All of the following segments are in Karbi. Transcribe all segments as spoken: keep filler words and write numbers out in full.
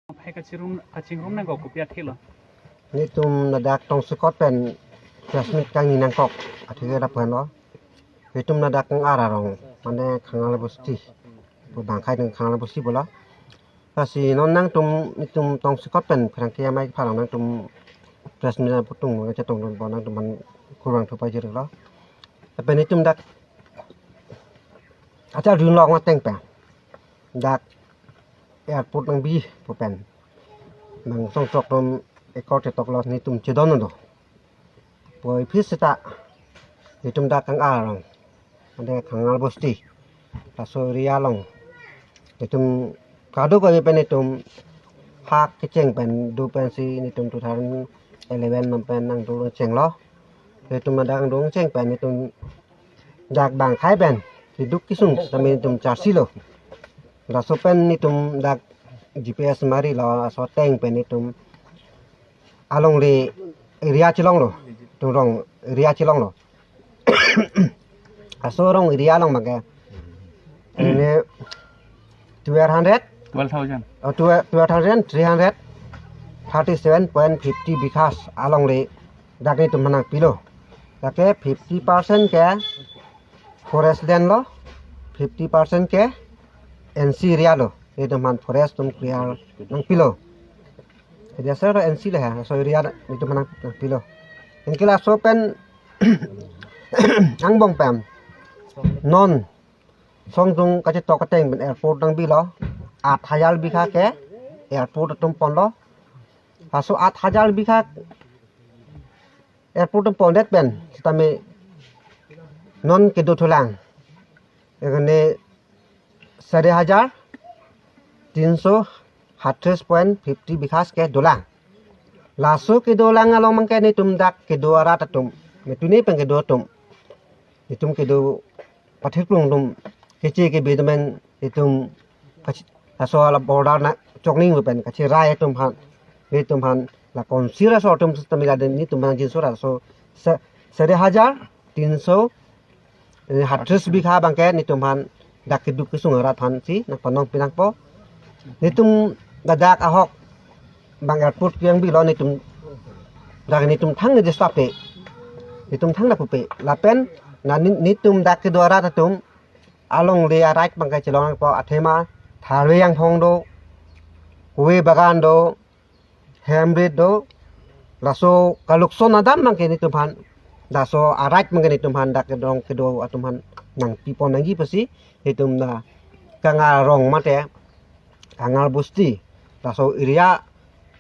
Hai kachingrum, kachingrum nangkok kopi athe lo? Netum ladak tongsekot pen press meet kangni nangkok athe ke lapu-an lo. Netum ladak Kangar arong, mane Kangar bosti. Pu bangkai nang Kangar bosti pu lo. Lasi non nangtum netum tongsekot pen pherangke amei pharang nangtum press meet putung chetong dun pon nangtum aphan kurvangthu pajir lo. Lapen netum dak achal dun long ateng pen dak airport nangbi pu pen nang songtok atum ekor chetok lo, netum chedon do. Puvoiphit seta netum dak Kangar arong, ante Kangar bosti, laso area along netum kadokave pen netum hak kecheng pen do pensi netum two thousand eleven non pen nangdun chenglo. Netum ladak nangdun cheng pen netum dak bangkai pen keduk kesung tame netum charsi lo. Laso pen netum dak G P S mari lo, laso ateng pen netum alongle area chelonglo, netum rong area chelonglo. Laso rong area along abangke ini twelve hundred, twelve thousand. Oh, twelve, twelve thousand three hundred thirty-seven point fifty bighas alongle dak netum aphan nangpilo. Lake fifty percent ke forest land lo, fifty percent ke N C area lo. Netum aphan forest atum clear nangpilo. Jadi asal N C le ha, laso area netum aphan nangpilo. Anke laso pen angbong pen non songdung kachetok ateng pen airport nangbi lo, aat hajar bigha ke airport atum ponlo. Laso aat hajar bigha airport atum pondet pen sitame non kedo thulang, ekene sare hajar tinso hatris point fifty bighas ke dolang. Laso kedolang along abangke netum dak kedo arat atum, metuni pen kedo atum, netum kedo pathirklung atum, keche kebe atum pen netum kachi-, laso ala border nangchokning pen kachirai atum aphan, netum aphan la council asor atum sitame laden netum aphan jinso laso sa-, sare hajar tinso, eh, hatris bigha abangke netum aphan dak keduk kesung arat aphansi nangpanong pinangpo. Netum ladak ahok abang airport kiyang bilo netum, dak netum thang ne disturb pe, netum thang na pupe. Lapen na ni-, netum dak kedo arat atum alongle a-right abangke chelongpo, athema tharve angphong do, kove bagan do, hemrit do, laso kalukson adam abangke netum aphan, laso a-right abangke netum aphan dak kedong kedo atum aphan nangpipon nangji pusi netum na Kangar arong mate Kangar bosti, laso area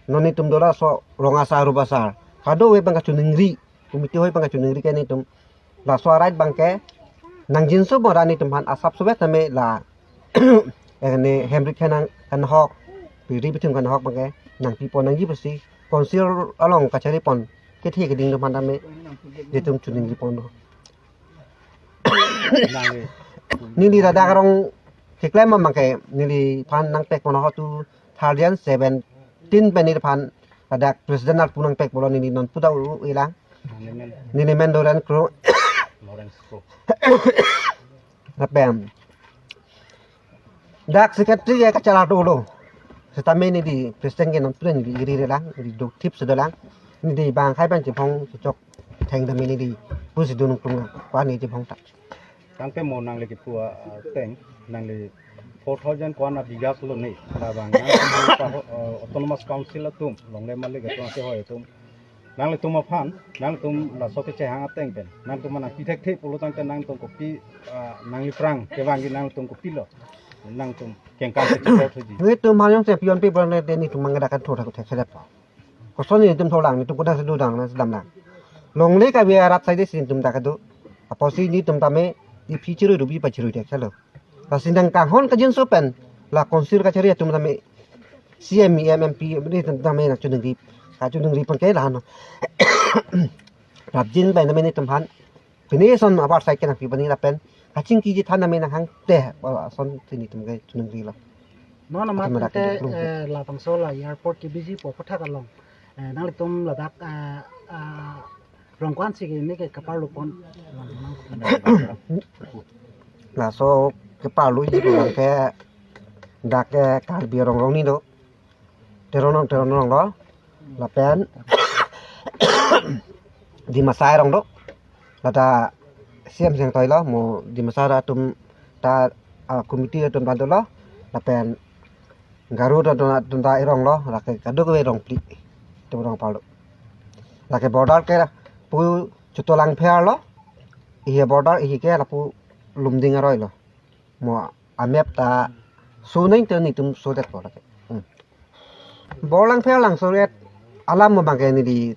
non netum do laso rong asar rup asar kadokave abangke choningri, committee hoi abangke choningri ke netum laso a-right abangke nangjinso bora netum aphan asap sobe tame la ekene hemrit khanang kanhok, biri bithim kanhok abangke nangpipon nangji pusi council along kachari pon kethe keding atum aphan tame netum choningri pon do. Nangli neli ladak arong keklem abangke neliphan nangpek pon ho two thousand seventeen pen neliphan ladak president arpu nangpek pulo, neli non puda u ilang. Neli men Doren Kro. Lawrence Kro. Lapen dak secretary ke kacharli dolo. Sitame neli president ke non puda neli iri relang, neli do thip sedolang. Neli bangkai abang chephong chechok theng tame neli pusi dunung tung ko-an ne chephong ta. Tangte mo nangli kipu ateng, nangli four thousand ko-an a-bigha pulo ne. Labang nang autonomous council atum, longle malik atum, ase hoi atum, nanglitum aphan, nangtum laso kechehang ateng pen nangtum aphan nangpi thekthe pulo tangte nangtum kopi, ah, nangliphrang kevangji nangtum kopilo, nangtum kengkang kechepot hoji. Netum aphan jongsi pionpe pulo tangte netum abang dak kan thotha kothe kherap. Koson netum tholang, netum kodak sedu dang nang sedam lang. Longle kave arat saide si netum dak kedo. Apotsi netum tame iphi chirui rubi pachirui dek chalo. Lasi nangkanghon kajinso pen la council kachari atum tame C M, E M, M P netum tame nangchoningri, kachoningri abangke lahenlo. Rapjin pen tame netum aphan pine son abar sai ke nangpi bani lapen kachingki chethan tame nanghangte, oh, asonsi netum ke choningrilo. Non amat athema dak te, kedo plung ke, eh, labangso la airport kebiji po aphuthak along, eh, nanglitum ladak, ah, ah, rong ko-ansi ke ne ke kaparlu pon. Laso keparluji abangke dak ke Karbi Anglong arong ni do. Teronrong, Teronrong lo. Lapen Dimasa arong do. Lata C M Seng Toi lo, mo Dimasa atum ta, ah, committee atum ta dolo. Lapen Garo atum ta, atum ta arong lo, lake kadokave arong phli. Atum arong palo. Lake border ke pu Choto Langpher lo. Ihe border ihe ke lapu Lumding aroi lo. Mo amap ta so nang te netum so det ko lake. Hmm. Border Langpher Langsoret alam mo abangke neli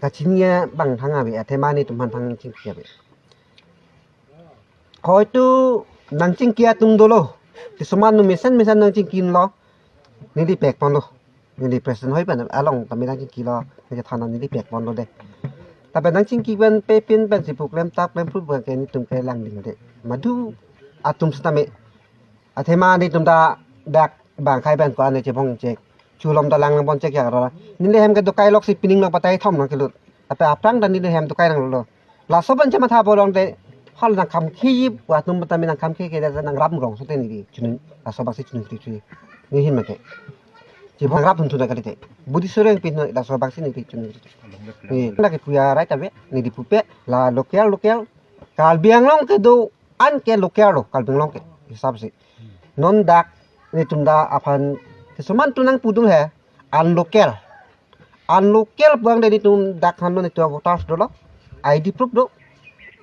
kachini abang thang ave, athema netum aphan thang chingki ave. Hoitu nangchingki atum dolo. Kisuman nu mesen mesen nangchingki lo. Neli pek ponlo. Neli president hoi pen along tame nangchingki lo. Neli thana neli pek ponlo de. Tapi nangchingki pen pe pin pensi pu klemtap klemphru abangke netum ke langding de. Madu atum setame. Athema netum ta dak bang khai pen ko-an ne chebong chek. Chulom ta lang nang pon chek ya ro. Neli hem ke dokai loksi pining nang patai thom nang kelut. Tapi aphrang ta neli hem dokai nanglo. Laso abang chematha bolong te hal nangkham khiji atum tame nangkham khiji ke nangrap rong so te neli chunun laso abangsi chunun kri kri. Neli hin make. Chebong nangrap hun thu na kali te. Budi sureng pin laso abangsi neli chunun kri kri. Neli lake puya rai ta ave, neli pupe la local local. Karbi Anglong kedo-an ke local lo, Karbi Anglong ke hisap si. Non dak netum ta aphan kisuman tu nangpudun he, unlocal. Unlocal abang de netum dak han lo netum voters dolo, I D proof do,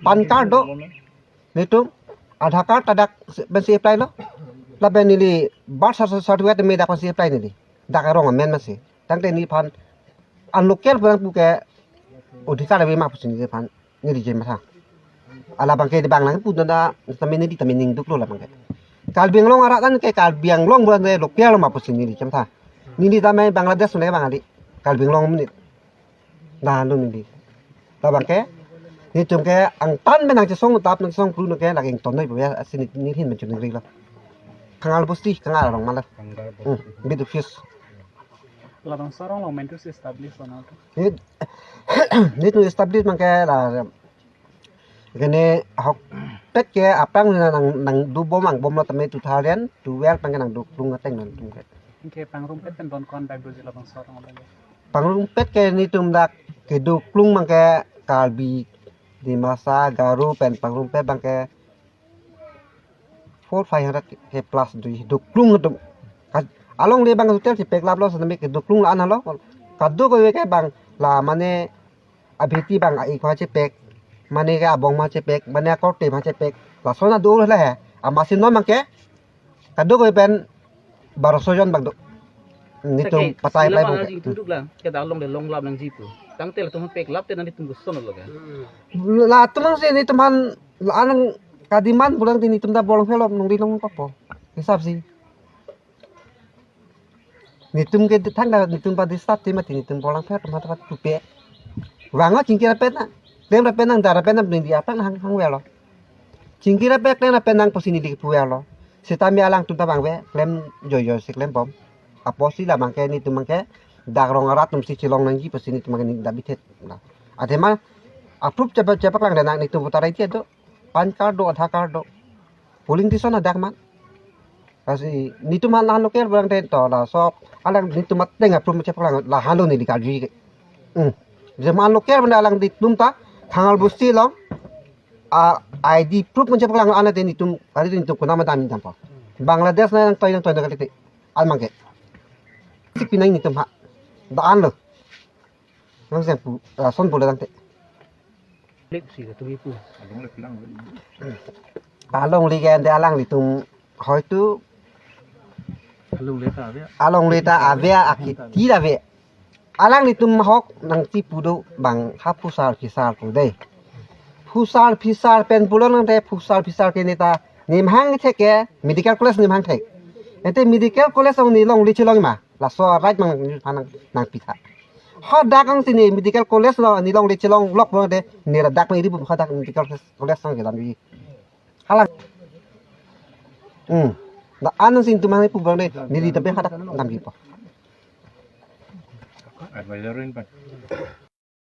PAN card do, netum Aadhaar card ta dak pensi apply lo. Lapen neli birth cer-, certificate me dak pensi apply neli. Dak arong amen masi. Tangte neliphan unlocal abang pu ke odhikar ave ma pusi neliphan neli chematha. Ala abangke de bang nangpudun ta tame neli tame ning duklo la abangke. Karbi Anglong arat an ke Karbi Anglong abang de local ma pusi neli chematha. Neli tame Bangladesh ne Bangali. Karbi Anglong amonit. Nahlo neli. La abangke netum ke angtan pen nangchesong tap nangchesong phru no ke lake ington noi pu ya asi neli hin menchun neli lo. Kangal Bosti, Kangal arong ma la. Hmm, bit office. Labangso arong lo mentu si establish lo na. Neli, netum establish abangke la kene ahokpet ke aphrang nang, nangdobom angbom lo tame two thousand twelve abangke nangdoklung ateng nangtum ke. Anke pangrumpet pen don ko-an bag doji labangso arong abangke. Pangrumpet ke netum dak kedoklung abangke Karbi, Dimasa, Garo pen pangrumpet abangke four five hundred ke plus doji, doklung atum. Ka-, alongle abang hotel si peklap lo, setame kedoklung la-an lo. Kadokave ke abang la mane abhiti abang a-ik aphan chepek, mane ke abong aphan chepek, mane akorte aphan chepek. Lason ado la he. Amatsi non abangke kadokave pen baroso jon abang do. Netum patai lai abang abang ke. Jingthuduk la, ke dak alongle longlap nangji pu. Tangte latum peklap te nangtum koson lo ke. Latum si netum aphan la-an kademand pulang te netum ta Borlangpher lo nongri long papo. Hisap si. Netum ke thang dak netum pa disturb te mati netum Borlangpher atum aphan ta pupe. Vang o chingki rapet na. Klem rapet nang dar rapet nang beli dia tang hang hang velo. Chingki rapet klem rapet nang pusi neli puve lo. Setame alangtum ta abang ave, klem joijoi si klembom. Apotsi la abangke netum abangke dak rong arat atum si chelong nangji pusi netum abangke neli dak bithet. Athema approve chepa-, chepaklang de nang netum voter I D do, PAN card do, Aadhaar card do. Polling station adak ma. Lasi netum aphan unlocal abang de to laso alang netum ateng approve chepaklang la halo neli karju ke. Hmm. Jema unlocal abang de alangtum ta Kangal Bosti along a I D proof chepaklang an de netum, kali netum konat ma dam dampo. Bangladesh nangtoi nangtoi na kali te. An abangke. Sik pinang netum ha. Da-an lo. Nang seng pu, ah, son pu le tangte. Lip si ka tumi pu. Alongle ke de alanglitum hoitu alongle ta ave. Alongle ta ave akiti ave. Alanglitum ahok nangchipu do bang ha phusar phisar pu de. Phusar phisar pen pulo nang de phusar phisar ke neta nemhang thek ke medical college nemhang thek. Ente medical college along ne longle chelong ma. Laso right mang nang, nang, nangpitha. Hadak angsi ne medical college lo ne longle chelong lok lo de ne ladak ne ri bum hadak medical college nang kedam ri. Hala. Hmm. Da-an si netum aphan pu abang de neli tabe hadak damji po. Advisor in pan.